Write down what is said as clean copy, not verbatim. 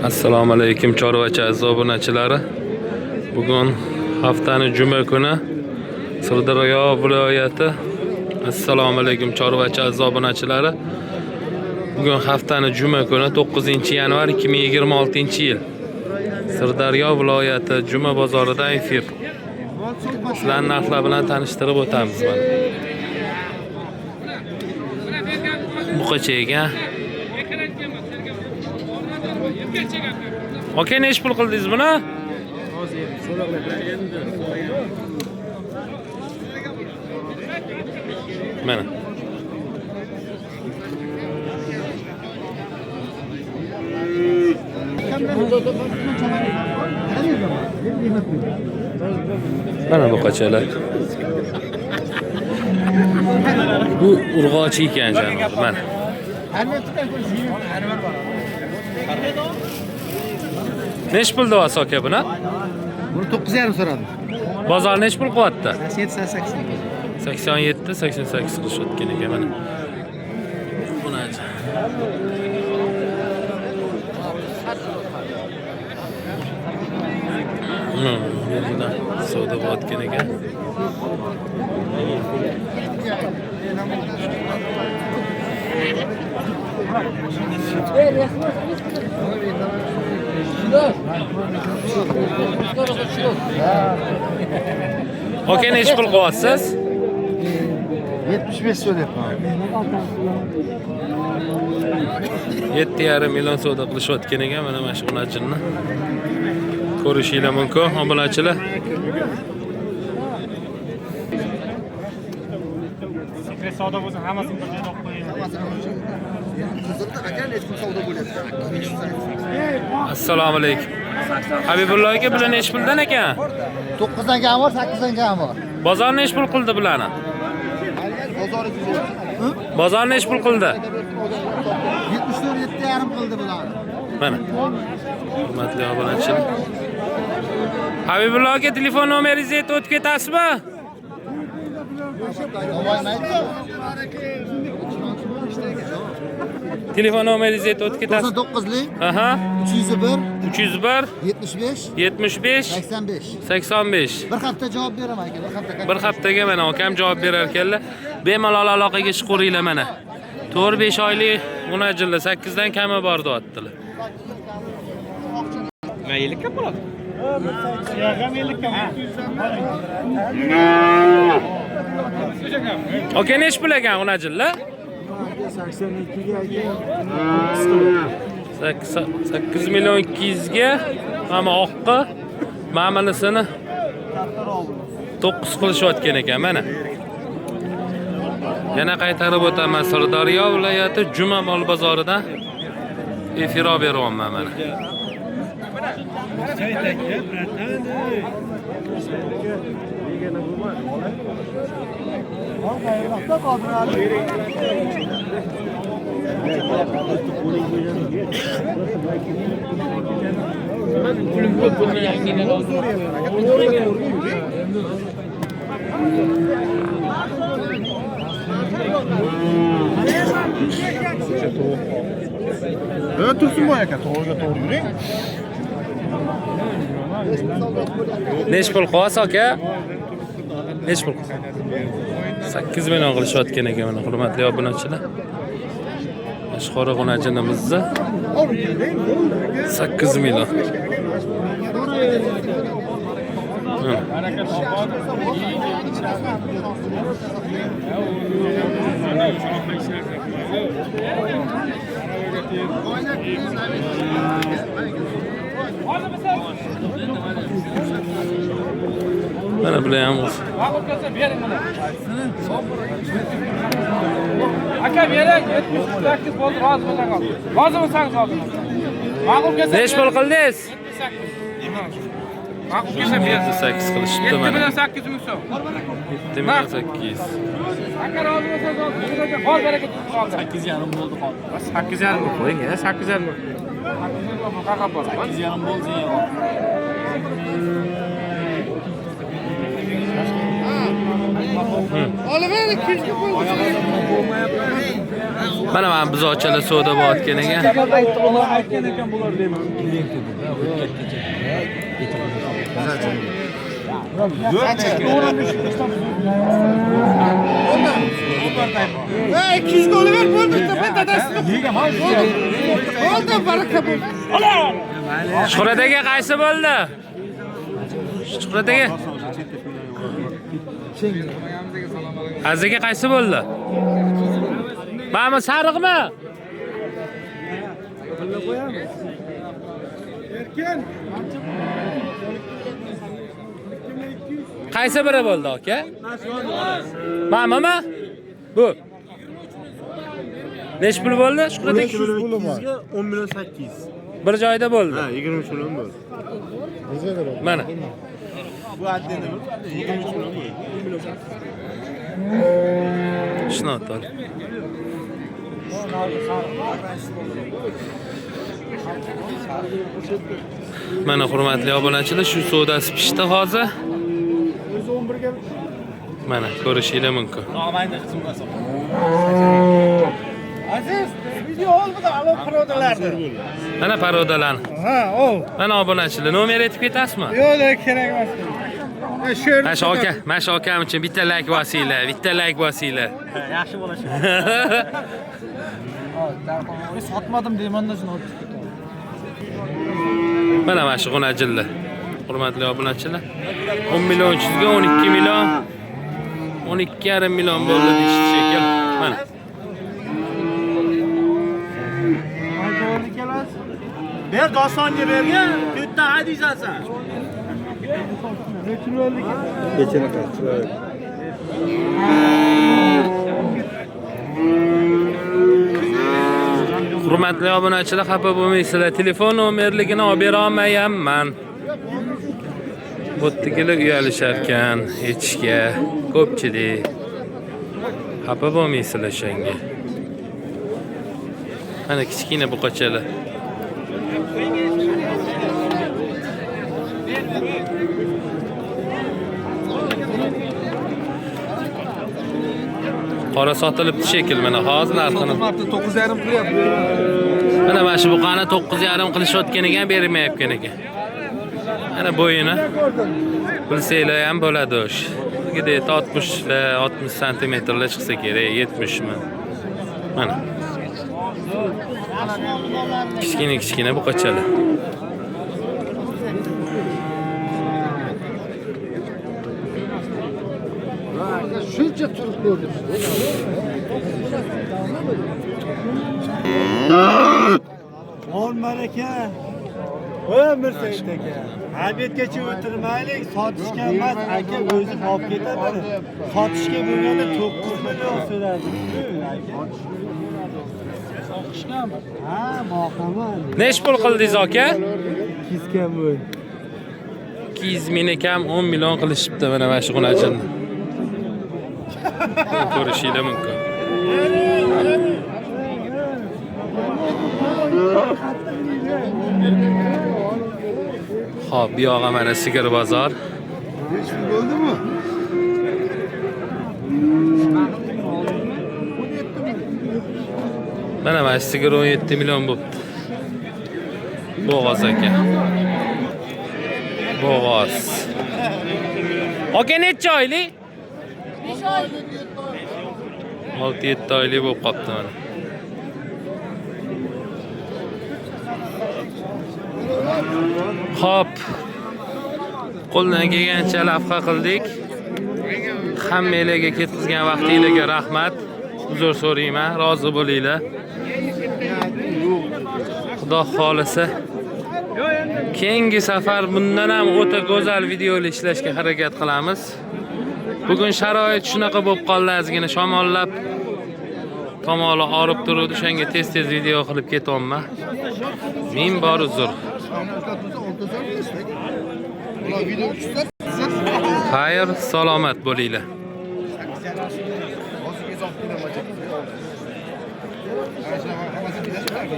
Assalomu alaykum chorvachi aziz obunachilari. Bugun haftaning juma kuni Sirdaryo viloyati. Assalomu alaykum chorvachi aziz obunachilari. Bugun haftaning juma kuni 9-yanvar 2026-yil. Sirdaryo viloyati Juma bozoridan efir. Sizlarni narxlar bilan tanishtirib o'tamiz mana. Buqacha ekan. Aka, nechi pul qildingiz buni? Mana. Mana buqachalar. Bu urg'ochi ekan jonivor, mana. Nechi pul deyapsiz aka buni? Buni 9,5 so'radim. Bozor nechi pul qilyapti? 87 88. 87 88 qilishayotgan ekan mana. Buni yerdan savdo bo'layotgan ekan. Aka, nechi pul qilyapsiz? 75 so'rayapman. 7,5 million savdo qilishayotgan ekan mana shu unajinni. Ko'rishinglar mumkin, obunachilar. Sekret savdo bo'lsa hammasini bir joyda olib qo'ying. Aka, nechi pul savdo bo'lyapti? Assalomu alaykum. Habibullo aka, bular nechi puldan ekan? 9 dan kam bor, 8 dan kam bor. Bozor nechi pul qildi bularni? Bozor Bozor nechi pul qildi? 74 7,5 qildi bularni. Mana. Hurmatli obunachilar. Habibullo aka, telefon nomeringizni aytib o'tib ketasizmi? Telefon nomeringizni aytib o'tib ketasiz. 99lik Aha. 301 301 75 75 85. 85. Bir hafta javob beraman aka, bir hafta. Bir haftaga mana akam javob berar ekanlar. Bemalol aloqaga chiqaveringlar mana. 4-5 oylik unajillar 8 dan kami bor deyaptilar. Nima 50 ga bo'ladi? Aka, nechi pul ekan unajillar? 82 ga aka. 8 million 200 ga mana oqqi, mamilisini 9 qilishayotgan ekan mana. Yana qaytarib o'taman, Sirdaryo viloyati Juma mol bozoridan efir olib beryapman mana. Tursunboy aka, to'g'riga to'g'ri yuring. Nechi pul qo'yasiz aka? Nechi pul? 8 million qilishayotgan ekan mana, hurmatli obunachilar. Mashhur g'unajinimizni 8 million. Mana bular ham Aka bering, 78 bo'ldi, rozi bo'lsangiz. Rozi bo'lsangiz hozir. Ma'qul kelsa. Nechi pul qildingiz? 78. Ma'qul kelsa bering. 78 qilishibdi 7 mana. million 800 ming so'm. 7 million 800. Aka rozi bo'lsangiz hozir. Bor baraka qoldi. 8,5 bo'ldi qoldi. 8,5 qo'ying, 8,5. 8,5 bor. 8,5 bo'ldi. Olaver 200 ga qo'ydi. Mana mana buzoqchalar savdo bo'layotgan ekan. Aytgan ekan bular deyman. Ey 200 ga olaver bo'ldi. Ben dadasini. Bo'ldi, baraka bo'ldi. Shuhrat aka qaysi bo'ldi? Shuhrat aka. Aziz aka qaysi bo'ldi? Mana bu sariqmi? Qaysi biri bo'ldi aka? Mana bu. Nechi pul bo'ldi Shuhrat aka? 10 million 800. Bir joyda bo'ldi. Ha, 23 million bo'ldi. Mana. Bu addini 23 million bo'ldi. Shuni ot. Mana hurmatli obunachilar, shu savdosi pishdi hozir. Mana ko'rishinglar mumkin. Aziz, video ol bu da alo parodalarni. Mana parodalarni. Ha, ol. Mana obunachilar, nomer aytib ketasizmi? Yo'q, yo'q, kerak emas. Shu yerda Mana shu aka, mana shu akam uchun bitta like bosinglar, bitta like bosinglar. Yaxshi bo'lashi. Sotmadim deyman-da shuni olib chiqib. Mana mana shu g'unajillar. Hurmatli obunachilar. 10 million 300 ga 12 million 12,5 million bo'ldi deyishdi shekil. Mana. Ber dostonga bergan, ko'tdan hadiysan. Hurmatli obunachilar, xafa bo'lmaysizlar. Telefon nomerligini olib bera olmayapman. Bu yerdagilar uyalishar ekan aytishga ko'pchilik. Xafa bo'lmaysizlar shunga. Mana kichkina buqachalar. Qora sotilibdi shekil mana hozir narxini. 9,5 qilyapti. Mana mana shu buqani 9,5 qilishayotgan ekan, bermayotgan ekan. Mana bo'yini bilsanglar ham bo'ladi o'sha. Gideyt 60 60 santimetrlar chiqsa kerak, 70 mi? Mana. Kichkina kichkina buqachalar. Shuncha turib ko'rdim. Olmar aka. Voy Mirsaid aka. Obedgacha o'tirmaylik, sotishga emas, aka o'zi olib ketadi. Sotishga bo'lganda 9 million so'radi. Sotishgami? Ha, boqaman. Nech pul qildingiz aka? 200 kam bo'y. 200 ming kam 10 million qilishibdi mana mana shu g'unajilni. Ko'rishinglar mumkin. Xo'p, bu yog'i mana sigir bozor. Nechi pul bo'ldimi? Mana mana sigir 17 million bo'pti. Bo'g'oz aka. Bo'g'oz. Aka necha oylik? 6-7 oylik bo'lib qolibdi mana. Xo'p. Qo'ldan kelgancha lavha qildik. Hammanglarga ketkazgan vaqtinglarga rahmat. Uzr so'rayman, rozi bo'linglar. Xudo xolisa keyingi safar bundan ham o'ta go'zal videolar ishlashga harakat qilamiz. Bugun sharoit shunaqa bo'lib qoldi, ozgina shamollab tomoli og'rib turuvdi, o'shanga tez-tez video qilib ketyapman. Ming bor uzr. Xayr, salomat bo'linglar.